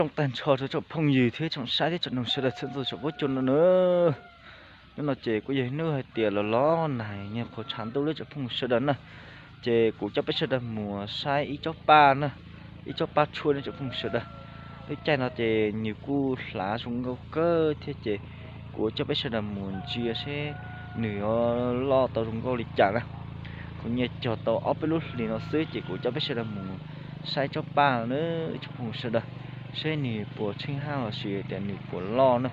Zoo tag nrho rau tsoom phooj ywg thiab tsoom saib thiab tsoom mloog sawv daws txhua txhua tsoom huab cua no na. Hnub no ces kuj yog ib hnub hais tias los los nag nyob qhuav tshav ntuj lawm tsoom phooj sawv daws na. Ces kuv coj peb sawv daws mus saib ib tsob paj na, ib tsob paj tshuaj ne tsoom phooj sawv daws. Lub caij no ces nws kuj hlav zoo nkauj kawg thiab ces kuv coj peb sawv daws mus ntsia seb nws yuav loj tau zoo nkauj li cas na. Kuv nyiam cog tau ob peb lub hlis no xwb ces kuv coj peb sawv daws mus saib tsob paj no na, tsoom phooj sawv daws, seb nws puas tsheej haj los sis tias nws puas loj na,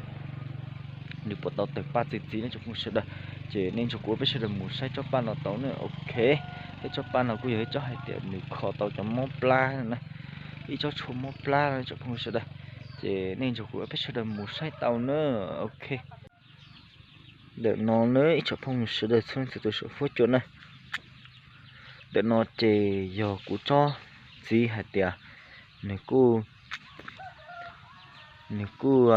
nws puas tau tawg paj txi txiv ne tsoom phooj sawv daws. Ces nej nrog kuv peb sawv daws mus saib tsob paj no tau na. Ok, peb tsob paj no kuj yog ib tsob hais tias nws kho tau cov mob plab na, ib tsob tshuaj mob plab no tsoom phooj sawv daws. Ces nej nrog kuv peb sawv daws mus saib tau na. Ok, ntawm no na ib tsoom phooj sawv daws txhua leej txhua tus saum huab cua na. Ntawm no ces yog kuv tsob txiv hais tias nws kuj, nws kuj,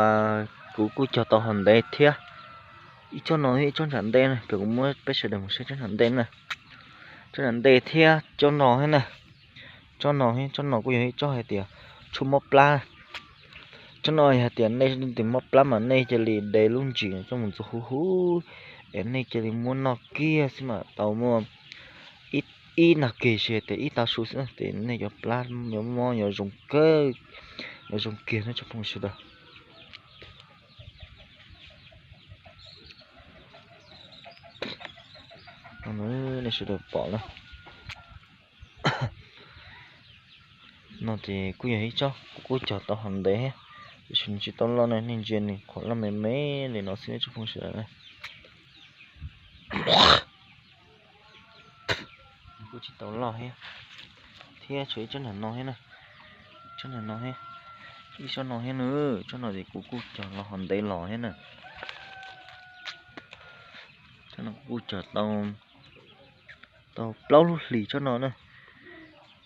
kuv kuj cog tau ho ntev thiab. Ib tsob no ib tsob nram ntej na, kuv muab peb sawv daws mus saib tsob nram ntej na. Tsob nram ntej thiab tsob no thiab na. Tsob no, tsob no kuj yog ib tsob hais tias tshuaj mob plab. Tsob no yog hais tias nej leej twg mob plab mas nej cia li de lub ntsis coj mus ntxuav huv huv es nej cia li muab noj kiag xwb mam tau muaj ib nag kis sis tias ib tav su xwb ces nej cov plab yuav mob yuav zoo kawg, yuav zoo kiag no tsoom phooj sawv daws. Nej sawv daws pom na. No ces kuj yog ib tsob kuv kuj cog tau ho ntev thiab, tiam sis nws tsis tau loj na, nej ntsia nws qhuav loj me me li no xwb tsoom phooj sawv daws na. Kuj tsis tau loj thiab, thiab tshuav ib tsob nram no thiab na, tsob nram no thiab, ib tsob no thiab na, tsob no ces kuv kuj cog los ho ntev los thiab na. Tsob no kuv kuj cog tau, tau plaub lub hlis tsob no na.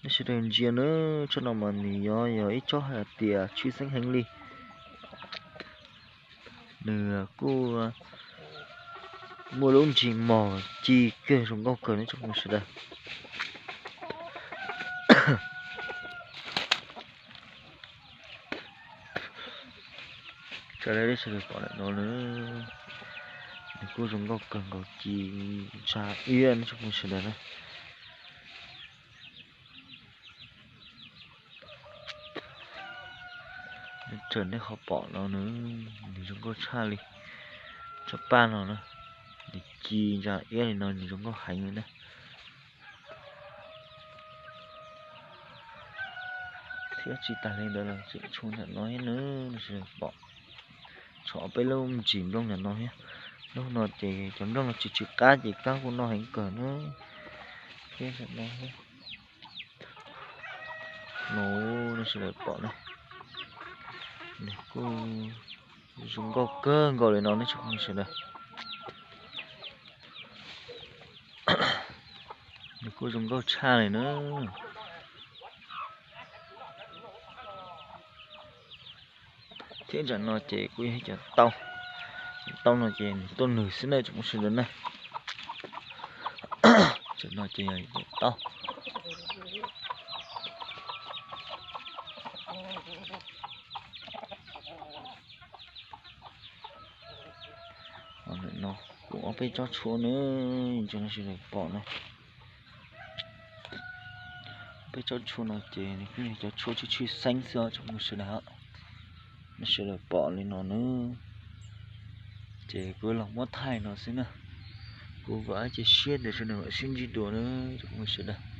Nej sawv daws ntsia na, tsob no mas nws yuav yog ib tsob hais tias tshwj xeeb heev li. Nws kuj muaj lub ntsis mos ci kawg zoo nkauj kawg ne tsoom phooj sawv daws. Sawv daws pom lawm no na, nws kuj zoo nkauj kawg nkaus ci ntsa iab ne tsoom phooj sawv daws na. Thaum nej ho pom no na, nws zoo nkauj tshaj li. Tsob paj no na, nws ci ntsa iab li no nws zoo nkauj heev li na. Thiab tsis tas li ntawd los tseem tshuav nram no thiab na, nej sawv daws pom. Tshuav peb lub ntsis nplooj nram no thiab. Hnub no ces cov nplooj no tsis tsw qab ces kab kuj noj heev kawg na. Thiab nram no thiab. No, nej sawv daws pom na, nws kuj zoo nkauj kawg nkaus li no ne tsoom phooj sawv daws. Nws kuj zoo nkauj tshaj li na. Thiab nram no ces kuj yog ib cov tauj, tauj no ces nws tuaj nws xwb na tsoom phooj sawv daws na. Nram no ces yog cov tauj. Ntawm no kuj ob peb tsob tshuaj na, tsoom phooj sawv daws pom na. Peb tsob tshuaj no ces nws kuj yog cov tshuaj tshwj tshwj xeeb xwb tsoom phooj sawv daws. Nej sawv daws pom li no na, ces kuv los muab thaij no xwb na. Kuv vam thiab cia siab tias sawv daws mam sib ntsib dua na tsoom phooj sawv daws.